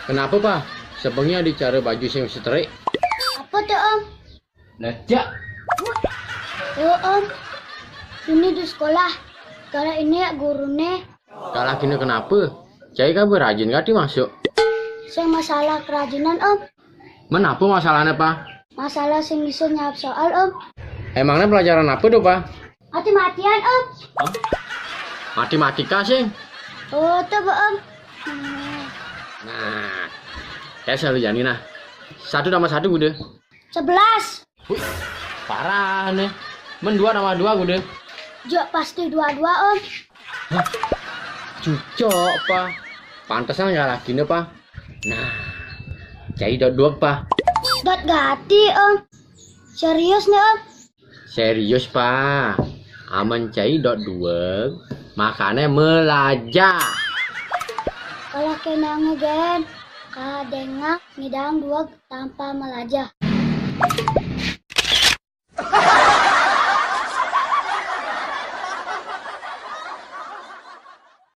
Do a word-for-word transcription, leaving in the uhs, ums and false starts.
Kenapa, Pa? Sebengi ada cara baju sing seterik? Apa tuh, Om? Lecek. Oh, Om. Ini di sekolah. Kalau ini ya gurune. Kalau gini kenapa? Cai kan berajin gati masuk. Sing masalah kerajinan, Om. Menapa masalahnya, Pa? Masalah sing iso nyawab soal, Om. Emangnya pelajaran apa tuh, Pa? Mati-matian, Om. Matematika sing. Oh, tuh, Om. Nah, kayak selalu jani nah. Satu tambah satu udah. Sebelas. Wih, parah nih. Men dua tambah dua udah. Jo pasti dua-dua, Om. Cucok, Pa. Pantesan nggak lagi nih, Pa. Nah, cai dot dua, Pa. Dot gati, Om. Serius nih, Om. Serius, Pa. Amen cai dot dua, makanya melajah. Kalau kena ngegen, kadengak ngidang dua tanpa melajah.